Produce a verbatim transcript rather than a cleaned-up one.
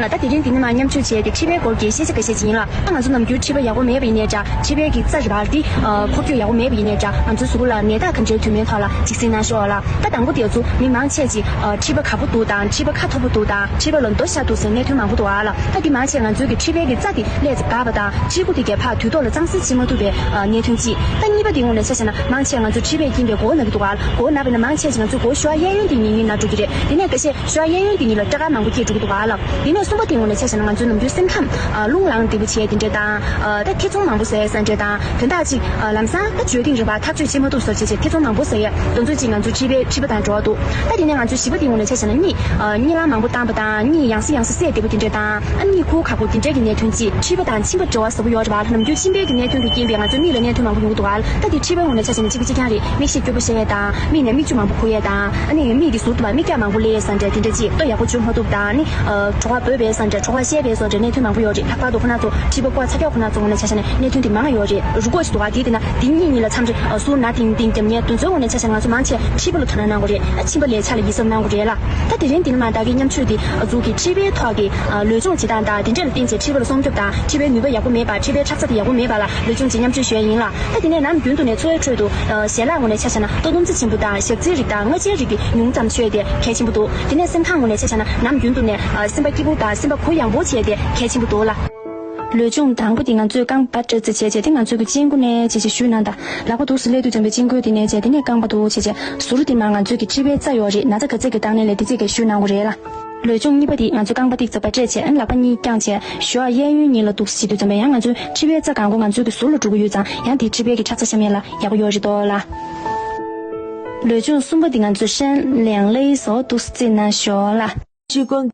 ལ། ད་དེ་རིང་འདི་ནས་མར་མཉམ་ཞུགས་བྱས་ཏེ་མཁྲིས་པའི་སྐོར་གྱི་ཤེས་བྱ་ཁ་ཤས་ཅིག་ཡིན་ལ། ད་ང་ཚོ་ནམ་རྒྱུན་མཁྲིས་པ་ཡག་པོ་མེད་པ་ཡིན་ནའི་འདྲ། མཁྲིས་པའི་གི་རྩ་རེད་པ། འདི་ཨ་འཁོར་སྐྱོད་ཡག་པོ་མེད་པ་ཡིན་ནའི་འདྲ། ང་ཚོའི་གཟུགས་པོ་ལ་ནད་རྟགས་ག་འདྲའི་དོན་མེད་ཐོག་ལ་ཅིག་གཟིགས་གནང་ཤོག་ཨ་ལ། ད་དང་པོ་དེ་ཚོ་མི་མང་ཆེ་ཅིག་ཨ་མཁྲིས་པ་ཁག་པོ་འདུག་དང་། མཁྲིས་པ་ཁ་མཐོ་པོ་འདུག་དང་། མཁྲིས་པ་ལ་རྡོ་ཤ་འདུག་ཟེར་གནད་དོན་མང་པོ་འདུག་ཨ་ལ། ད་འདི་མང་ཆེ་ང་ཚོའི་གི་མཁྲིས་པའི་གི་རྩ་དེ་ཀླད་དུ་འགག་པ་དང་། མཁྲིས་ཁུ་དེ་གས་ཕར་དུས་ཐོག་ལ་གཙང་སེལ་བྱེད་མ་ཐུབ་པའི་ཨ་གནད་དོན་གཅིག་ད་གཉིས་པ་དེ་ངོས་ནས་ཆ་བཞག་ན་མང་ཆེ་ང་ཚོ་མཁྲིས་པའི་རྐྱེན་པས་མགོ་བོ་ན་གི་འདུག་ཨ་ལ། མགོ་བོ་ན་པས་ན་མང་ཆེ་ཅིག་ང་ཚོའི་མགོ་བོ་ཞོ་གཡས་གཡོན་དེ་ཉིད་ཉིད་ན་འགྲོ་གི་རེད། དེ་ནས་འགའ་ཤས་ཞོ་གཡས་གཡོན་དེ་ཉིད་ལ་སྐྲ་དཀར་མང་པོ་སྐྱེས་འགྲོ་གི་འདུག་ག་ལ། དེ་ནས་གསུམ་པ་དེ་ངོས་ནས་ཆ་བཞག་ན་ང་ཚོའི་ནམ་རྒྱུན་སེམས་ཁམས་ཨ་རླུང་ལངས་བདེ་པོ་བྱས་དེ་འདྲས་དང་། ཨ་ད་ཐེ་ཚོམ་མང་པོ་ཟ་ཡས་ཟེར་འདྲས་དང་། དོན་དག་ཅིག་ཨ་ལམ་སང་ད་བརྗོད་ཐེངས་རེ་བ་ཐག་གཅོད་བྱེད་མ་ཐུབ་བཟོ་བྱས་བྱས་ཐེ་ཚོམ་མང་པོ་ཟ་ཡས། དེ་ཚོ་ཅིག་ང་ཚོའི་མཁྲིས་པའི་མཁྲིས་པ་དང་འབྲེལ་བ་འདུག་ད་དེ་ནས་ང་ཚོའི་བཞི་པ་དེ་ངོས་ནས་ཆ་བཞག་ན་གཉིད་ཨ་གཉིད་ལམ་མང་པོ་བཏང་བ་དང་། གཉིད་ཡང་སེ་ཡང་སེ་སད་བདེ་པོ་དེ་འདྲས་དང་། ཨ་གཉིད་ཁུག་ཁག་པོ་དེ་འདྲས་ཀྱི་གནད་དོན་ཅིག་མཁྲིས་པ་དང་མཆིན་པ་འབྲེལ་བ་ཟབ་པོ་ཡོད་རེད་བ། ནམ་རྒྱུན་མཆིན་པའི་གི་གནད་དོན་གྱི་རྐྱེན་པས་ང་ཚོའི་མིག་ལ་གནད་དོན་མང་པོ་ཡོང་གི་འདུག་ག་ལ། ད་དེ་མཁྲིས་པའི་ངོས་ནས་ཆ་བཞག་ན་གཅིག་པ་གཅིག་རྐྱང་རེད། མིག་ཤེལ་སྐྱོ་པོ་ཤེས་ཡས་དང་། མིག་ནས་མིག་ཆུ་མང་པོ་ཁུག་ཡས་དང་། ཨ་ནི་མིག་གི་ཟུར་དུ་མ་མིག་རྒྱང་མང་པོ་སླེབས་ཡས་ཟེར་འདྲ་དེ་འདྲ་ཅིག་ལྟོ་ཡག་པོ་འཇུ་མ་ཐུབ་དང་། ཨ་ནི་གྲོད་ཁོག་སྦོས་པས་ཟེར་འདྲ། གྲོད་ཁོག་བཤལ་བས་ཟེར་འདྲ་གནད་དོན་མང་པོ་ཡོད་རེད། ལྷག་པར་དུ་ཁོ་ན་ཚོ་མཁྲིས་པ་ཀོ་ཚ་རྒྱག་ཁོ་ན་ཚོ་ངོས་ནས་ཆ་བཞག་ན་གནད་དོན་དེ་མང་ང་ཡོད་རེད། རུས་ཁོག་ཅིག་འདུག་ག་དེའི་དེ་ན་དེ་གཉིད་གཉིད་ལ་མཚམས་རེ་ཟུར་ན་དེང་དེང་རྒྱབ་ཉལ་དེ་ཚོའི་ངོས་ནས་ཆ་བཞག་ན་ང་ཚོ་མང་ཆེ་མཁྲིས་པ་ལ་དོ་སྣང་གནང་དགོས་རེད། ཨ་མཆིན་པ་ལས་ཆ་ལ་ཡིད་གཟབ་གནང་དགོས་རེད་ལ། ད་དེ་རིང་འདི་ནས་མར་བདག་གིས་མཉམ་ཞུགས་དེ་ཨ་ཚོ་གི་མཁྲིས་པའི་ཐོག་གི་ཨ་ལུས་སྦྱོང་བྱེད་སྟངས་དང་། དེ་འདྲ་ལ་བརྟེན་བྱས་མཁྲིས་པ་ལ་སྲུང་སྐྱོབ་དང་། མཁྲིས་པའི་ནུས་པ་ཡག་པོ་མེད་པ། མཁྲིས་པའི་ཁྲག་རྩ་དེ་ཡག་པོ་མེད་པ་ལ་ལུས་སྦྱོང་ཅིག་མཉམ་སྤྱོད་ཞུ་ཡ་ཡིན་ལ། ད་དེ་ནས་ནམ་རྒྱུན་དུ་ནས་འཚོ་བའི་ཁྲོད་དུ་ཨ་ཞལ་ལག་ངོས་ནས་ཆ་བཞག་ན་ལྟོ་སྡོམ་རྩི་ཆེན་པོ་དང་། ཞག་ཚིལ་རིགས་དང་། སྔོ་ཚལ་རིགས་ཀྱི་ཉུང་ཙམ་མཆོད་དེ་གལ་ཆེན་པོ་འདུག་དེ་ནས་སེམས་ཁམས་ངོས་ནས་ཆ་བཞག་ན་ནམ་རྒྱུན་དུ་ནས་ཨ་སེམས་པ་སྐྱིད་པོ་དང་སེམས་པ་གུ་ཡངས་པོ་བྱས་ཏེ་གལ་ཆེན་པོ་འདུག་ལ། ལུས་སྦྱོང་དང་པོ་དེ་ང་ཚོས་རྐང་པ་སྤྲད་རྩིས་བྱས་བྱས་དེ་ང་ཚོའི་གི་དཔྱེ་མགོ་ནས་བྱས་བྱས་གཞུས་གནང་དང་། ལག་པ་འདུག་སེ་སླེབས་དུས་ཙམ་པའི་དཔྱེ་མགོ་དེ་ནས་བྱས་དེ་ནས་རྐང་པ་འདུག་བྱས་བྱས་ཟུར་དེ་མར་ང་ཚོའི་གི་མཁྲིས་པའི་རྩ་ཡོད་རེད། ན་ཚ་ག་ཚད་ཀྱི་བཏང་ནས་ལས་དེ་ཚད་ཀྱི་གཞུས་གནང་དགོས་རེད་ལ། ལུས་སྦྱོང་གཉིས་པ་དེ་ང་ཚོ་རྐང་པ་ཏིག་ཙམ་པ་སྤྲད་བྱས། ཨ་ནི་ལག་པ་གཉིས་བརྐྱངས་བྱས་ཞོ་ཨ་གཡས་གཡོན་གཉིས་ལ་འདུག་སེ་བྱེད་དུས་ཙམ་པ་ཡང་ང་ཚོའི་མཁྲིས་པའི་རྩ་གང་པོ་ང་ཚོའི་གི་ཟུར་ལ་འགྲོ་གི་ཡོད་ཙང་ཡང་དེ་མཁྲིས་པའི་གི་ཁྲག་རྩ་བཤམས་ཡས་ལ་ཡག་པོ་ཡོད་རེད་དོ་ལ། ལུས་སྦྱོང་གསུམ་པ་དེ་ང་ཚོ་ཧྲན་ལེང་ལེའི་སོ་འདུག་སེ་རྩེ་གནང་ཞོར་ལ། ཆུ་ཀོང་